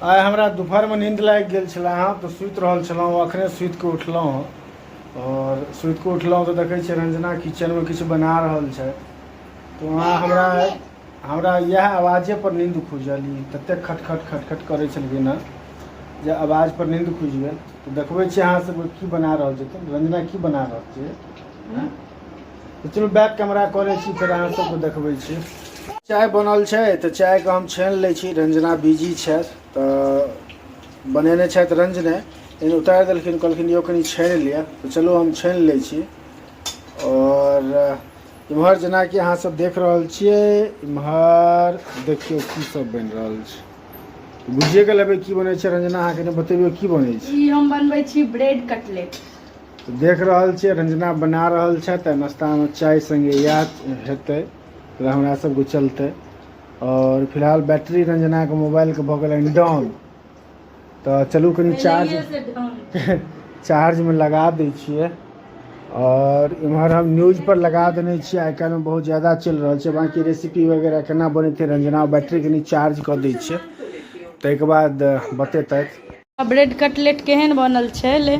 आइ हमरा दुपहरमे नींद लागि गेल छलै हँ तऽ सुति रहल छलहुँ, अखने सुति कऽ उठलहुँ हँ। आओर सुति कऽ उठलहुँ तऽ देखै छियै रंजना किचनमे किछु बना रहल छथि। तऽ वहाँ हमरा हमरा इएह आवाजे पर नींद खुजल, ई ततेक खटखट खटखट करै छलखिन हँ जे आवाज पर नींद खुजि गेल। तऽ देखबै छी अहाँ सबके की बना रहल छथिन रंजना, की बना रहल छियै? तऽ चलू बैक कैमरा करै छी, फेर अहाँ सबके देखबै छी। चाय बनल छै तऽ चायके हम छानि लै छी। रंजना बिजी छथि तऽ बनेने छथि रंजने, लेकिन उतारि देलखिन, कहलखिन यौ कनि छानि लिअ। तऽ चलू हम छानि लै छी। आओर इम्हर जेनाकि अहाँ सब देख रहल छियै, इम्हर देखियौ की सब बनि रहल छै। बुझिए गेल हेबै की बनै छै। रंजना, अहाँ कनि बतेबियौ की बनै छै? ई हम बनबै छी ब्रेड कटलेट। देख रहल छियै रंजना बना रहल छथि। तऽ नाश्तामे चाय सङ्गे इएह हेतै तऽ हमरा सबके चलतै। आओर फिलहाल बैटरी रंजनाके मोबाइलके भऽ गेलनि डाउन, तऽ चलू कनि चार्जमे लगा दै छियै। आओर इम्हर हम न्यूज पर लगा देने छियै, आइ काल्हिमे बहुत ज्यादा चलि रहल छै। बाँकी रेसिपी वगैरह केना बनेतै रंजना, बैटरी कनि चार्ज कऽ दै छियै, ताहिके बाद बतेतथि। ब्रेड कटलेट केहन बनल छै? ले,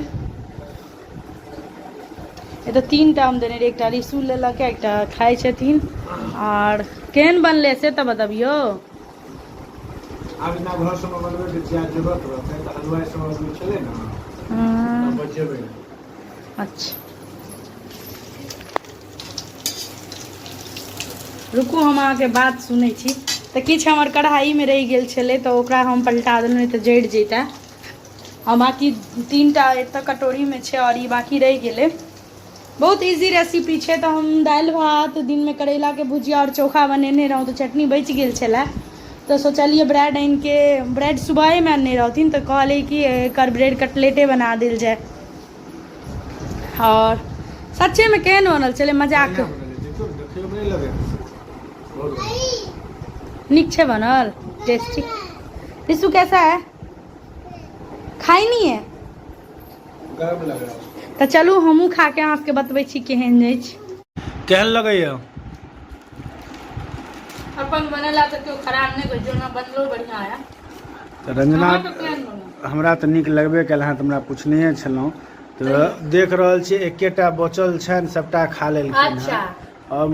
एतऽ 3 टा हम देने रहियै, एकटा रिसू लेलक, एकटा खाइ छथिन। आर केहन बनलै से तऽ बतबियौ। आब जेना घर सबमे बनबैके जे जरूरत रहतै तऽ हलवाइ सब आदमी छलै ने, बचेबै। अच्छा रुकू, हम अहाँके बात सुनै छी। तऽ किछु हमर कढ़ाइमे रहि गेल छलै तऽ ओकरा हम पलटा देलहुँ, नहि तऽ जरि जैतै। आ बाँकी 3 टा एतऽ कटोरीमे छै आओर ई बाँकी रहि गेलै। बहुत इजी रेसिपी छै। तऽ हम दालि भात, दिनमे करैलाके भुजिया आओर चोखा बनेने रहौँ, तऽ चटनी बचि गेल छलै। तऽ सोचलियै ब्रेड आनिके, ब्रेड सुबहेमे अनने रहथिन, तऽ कहलियै कि एकर ब्रेड कटलेटे बना देल जाय। आओर सच्चेमे केहन बनल छलै? मजाक नीक छै बनल, टेस्टी। रिशु, कैसा है? खाइ नहीं है? गरम लग रहा है। तऽ चलू, हमहूँ खा के अहाँ सबके बतबै छी केहन अछि। केहन लगैया? अपन बनेला तऽ केओ खराब नहि कहै छै, ओना बनलो बढ़िआँ है। तऽ रंजना, अहाँके केहन बनल? हमरा तऽ नीक लगबे कयल, अहाँ तऽ हमरा पुछनहिए छलहुँ। तऽ देख रहल छियै एकेटा बचल छनि, सबटा खा लेलखिन। हँ, आओर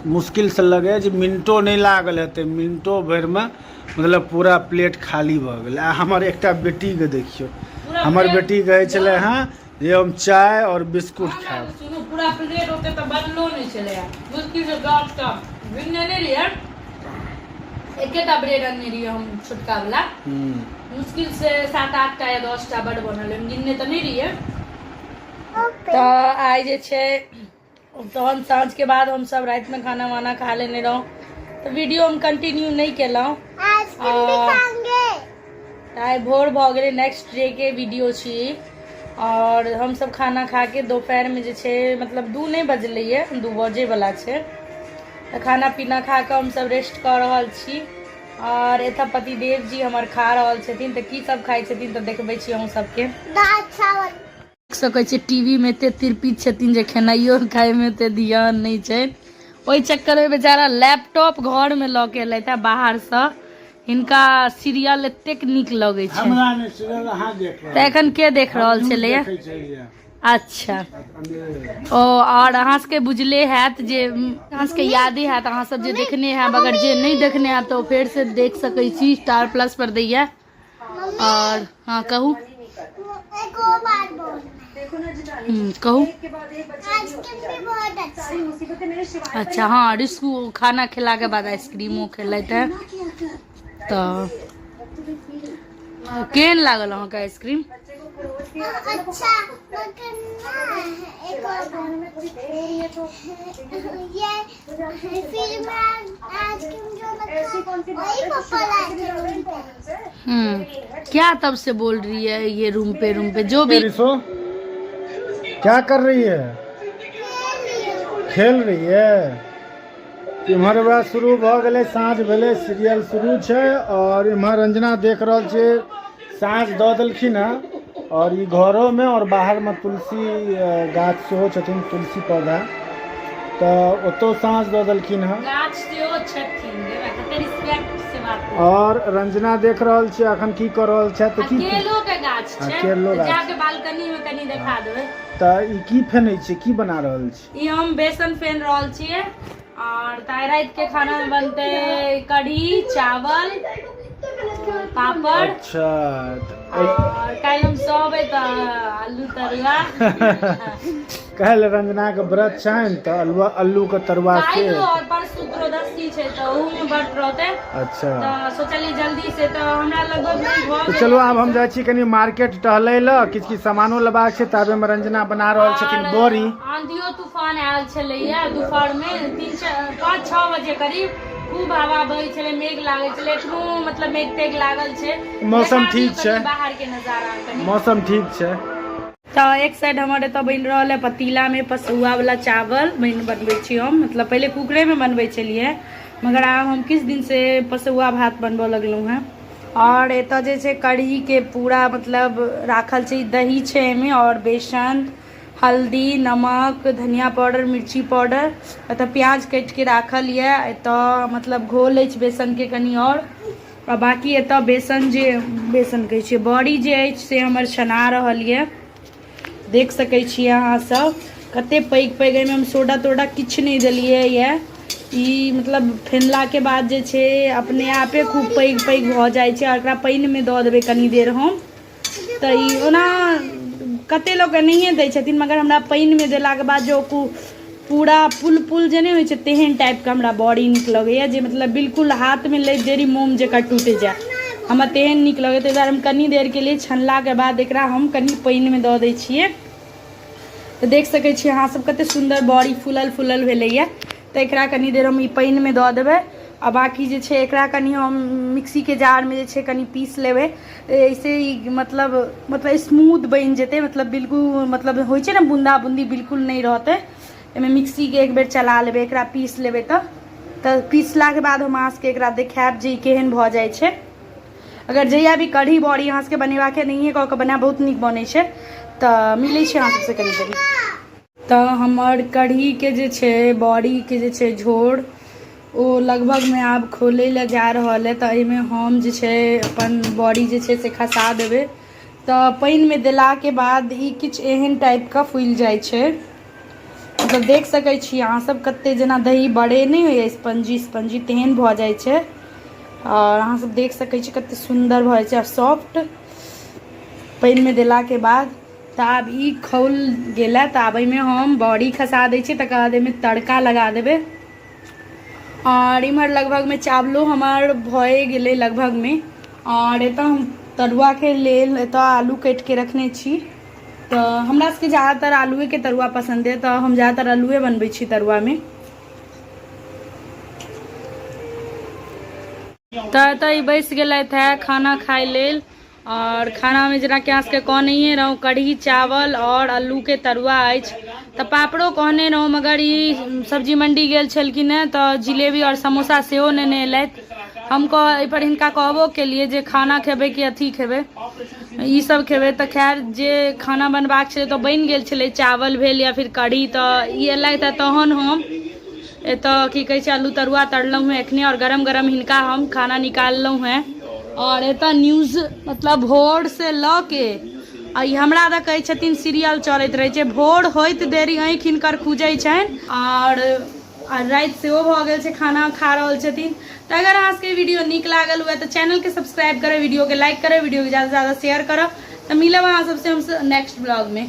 मुश्किलसँ लगैए जे मिनटो नहि लागल हेतै, मिनटो भरिमे मतलब पूरा प्लेट खाली भऽ गेलै। आ हमर एकटा बेटीके देखियौ, पूरा हमर प्लेट बेटी कहै छलै हँ जे हम चाय आओर बिस्कुट खायब। सुनू, पूरा प्लेट ओते तऽ बनलो नहि छलैए, मुश्किल से 10 टा भिनने नहि रहियै, एकेटा ब्रेड अनने रहियै हम छोटका वाला। मुश्किल से 7-8 टा या 10 टा बड बनल, हम गिनने तऽ नहि रहियै। तऽ आइ जे छै तहन साँझके बाद हमसब रातिमे खाना वाना खा लेने रहौं, तऽ वीडियो हम कंटिन्यू नहि केलहुँ। आइसक्रीम भी खाएंगे। तऽ आइ भोर भऽ गेलै, नेक्स्ट डे के वीडियो छी। आओर हमसब खाना खा के दोपहरमे जे छै, मतलब 2 नहि बजलैए, 2 बजेवला छै, तऽ खाना पीना खा कऽ हमसब रेस्ट कऽ रहल छी। आओर एतऽ पतिदेव जी हमर खा रहल छथिन, तऽ की सब खाइ छथिन तऽ देखबै छी अहूँ सबके। दाल चावल। देख सकै छियै टीवी मे एते तिरपित छथिन जे खेनाइयो खायमे एते ध्यान नहि छै। ओहि चक्करमे बेचारा लैपटॉप घरमे लऽ के एलथि हे बाहरसँ। हिनका सीरियल एतेक नीक लगै छै। हमरा नहि सीरियल, अहाँ देख रहल। तऽ एखन के देख रहल न्यूज छलैया? देखै छलियै। अच्छा ओ, आओर अहाँ सबके बुझले हैत जे अहाँ सबके यादे हैत, अहाँ सब जे देखने हैब, अगर जे नहि देखने हैब तऽ ओ फेर से देख सकै छी, स्टार प्लस पर दैया। आओर हँ, कहू। एक और बार बोल। कहू। आइसक्रीम भी बहुत अच्छा। अच्छा हँ, रिस्कू खाना खेलाके बाद आइसक्रीमो खेलथि है। तऽ केहन लागल अहाँके आइसक्रीम? अच्छा, मगर ना एक और बार ये फिर मैं आइसक्रीम जो मैं वही पापा लाए थे रूम पे। क्या तब से बोल रही है ये रूम पे, रूम पे जो भी। रिसो, क्या कर रही है? खेल रही है। इम्हर वएह शुरू भऽ गेलै, साँझ भेलै, सीरियल शुरू छै। और इम्हर रंजना देख रहल छै, साँझ दऽ देलखिन हँ। और ई घरोमे और बाहरमे तुलसी गाछ सेहो छथिन, तुलसी पौधा, तऽ ओतौ साँझ दऽ देलखिन हँ। गाछ सेहो छथिन, कते रिस्पेक्ट से बात। और रंजना देख रहल छियै अखन की कऽ रहल छथि तऽ आ की केलो के गाछ हाँ, छै, केलो तऽ गाछ। जाके बालकनी में कनि देखा देबै। तऽ ई की फेनै छियै, की बना रहल छी? ई हम बेसन फेन रहल छियै और ताइ राति के खाना में बनतै कढ़ी चावल पापड़। अच्छा, तऽ और काल्हि हम सहबै तऽ आलू तरुआ। काल्हि रंजना के व्रत छनि तऽ अलुआ अल्लू के तरुआ से। काल्हि और परसू त्रयोदशी छै तऽ ओहू में व्रत रहतै। अच्छा। तऽ सोचलियै जल्दी से तऽ हमरा लगभग भऽ तऽ गेल। चलू आब हम जाइ छी कनि मार्केट टहलै लए, किछु किछु सामानो लेबाक छै। ताबे मे रंजना बना रहल छथिन और बड़ी। आंधियो तूफान आयल छलैया दुपहर में 3 5 6 बजे करीब, खूब हवा बहै छलै, मेघ लागै छलै। एखनो मतलब मेघ तेघ लागल छै। मौसम देखा दियौ ठीक छै। कनि बाहर के नजारा कनि। मौसम ठीक छै। तऽ एक साइड हमर एतऽ बनि रहल है पतीलामे पसुआवला चावल बनबै छी हम। मतलब पहिले कुकरेमे बनबै छलियै, मगर आब हम किछु दिनसँ पसुआ भात बनबऽ लगलहुँ हेँ। आओर एतऽ जे छै कढ़ीके पूरा मतलब राखल छै, दही छै एहिमे आओर बेसन, हल्दी, नमक, धनिया पाउडर, मिर्ची पाउडर। एतऽ प्याज काटिके राखल यऽ। एतऽ मतलब घोल अछि बेसनके कनि आओर बाकी एतऽ बेसन जे बेसन कहै छियै, बड़ी जे अछि से हमर छना रहल यऽ। देख सकै छियै अहाँ सब कते पैघ पैघ। एहिमे हम सोडा तोडा किछु नहि देलियै यऽ। ई मतलब फेनलाके बाद जे छै अपने आपे खूब पैघ पैघ भऽ जाइ छै। आओर एकरा पानिमे दऽ देबै कनि देर हम तऽ ई ओना कते लोक एनाहिए दै छथिन, मगर हमरा पानिमे देलाके बाद जो पूरा पुल पुल जे नहि होइ छै तेहन टाइपके हमरा बड़ी नीक लगैए, जे मतलब बिल्कुल हाथमे लैत देरी मोम जकाँ टूटि जाय, हमरा तेहन नीक लगैए। ताहि दुआरे हम कनि देरके लिए छनलाके बाद एकरा हम कनि पानिमे दऽ दै छियै। तऽ देख सकै छियै अहाँ सब कते सुन्दर बड़ी फूलल फूलल भेलैए। तऽ एकरा कनि देर हम ई पानिमे दऽ देबै आ बाँकी जे छै एकरा कनि हम मिक्सीके जारमे जे छै कनि पीस लेबै। एहिसँ ई मतलब स्मूथ बनि जेतै, मतलब बिल्कुल मतलब होइ छै ने बूंदा बूंदी बिल्कुल नहि रहतै। एहिमे मिक्सीके एक बेर चला लेबै, एकरा पीस लेबै। तऽ पीसलाके बाद हम अहाँ सबके एकरा देखायब जे ई केहन भऽ जाइ छै। अगर जहिया भी कढ़ी बड़ी अहाँ सबके बनेबाक नहिए कऽ कऽ बनायब, बहुत नीक बनै छै। तऽ मिलै छै अहाँ सबसँ कनि कनि। तऽ हमर कढ़ीके जे छै बड़ीके जे छै झोर ओ लगभगमे आब खोलै लए जा रहल है। तऽ एहिमे हम जे छै अपन बड़ी जे छै से खसा देबै। तऽ पानिमे देलाके बाद ई किछु एहन टाइपके फुलि जाइ छै। मतलब देख सकै छी अहाँ सब कते जेना दही बड़े नहि होइए स्पंजी स्पंजी तेहन भऽ जाइ छै। आओर अहाँ सब देख सकै छी कते सुन्दर भऽ जाइ छै आओर सॉफ्ट पानिमे देलाके बाद। तऽ आब ई खौल गेलै तऽ आब एहिमे हम बड़ी खसा दै छियै, तकर बाद एहिमे तड़का लगा देबै। आओर इम्हर लगभगमे चावलो हमर भए गेलै लगभगमे। आओर एतऽ हम तरुआके लेल एतऽ आलू काटिके रखने छी। तऽ हमरा सबके ज्यादातर आलुएके तरुआ पसन्द अइ, तऽ हम ज्यादातर आलुए बनबै छी तरुआमे। तऽ एतऽ ई बैस गेलथि हे खाना खाइ लेल। और खानामे जेनाकि अहाँ सबके कहनहिए रहौँ कढ़ी चावल आओर आलूके तरुआ अछि। तऽ पापड़ो कहने रहौँ, मगर ई सब्जी मंडी गेल छलखिन हेँ तऽ जिलेबी आओर समोसा सेहो नेने एलथि। हम कह एहिपर हिनका कहबो केलियै जे खाना खेबै कि अथी खेबै, ई सब खेबै। तऽ खैर जे खाना बनबाक छलै तऽ बनि गेल छलै, चावल भेल या फिर कढ़ी। तऽ ई एलथि तहन हम एतऽ की कहै छै आलू तरुआ तरलहुँ हेँ एखने आओर गरम गरम हिनका हम खाना निकाललहुँ हेँ। और एतऽ न्यूज मतलब भोर से लऽ के आ ई हमरा दऽ कहै छथिन सीरियल चलैत रहै छै। भोर होइत देरी आँखि हिनकर खुजै छनि आओर राति सेहो भऽ गेल छै, खाना खा रहल छथिन। तऽ अगर अहाँ सबके वीडियो नीक लागल हुए तऽ चैनलके सब्सक्राइब करब, वीडियोके लाइक करब, वीडियोके ज़्यादा से ज़्यादा शेयर करब। तऽ मिलब अहाँ सबसे हम नेक्स्ट ब्लॉगमे।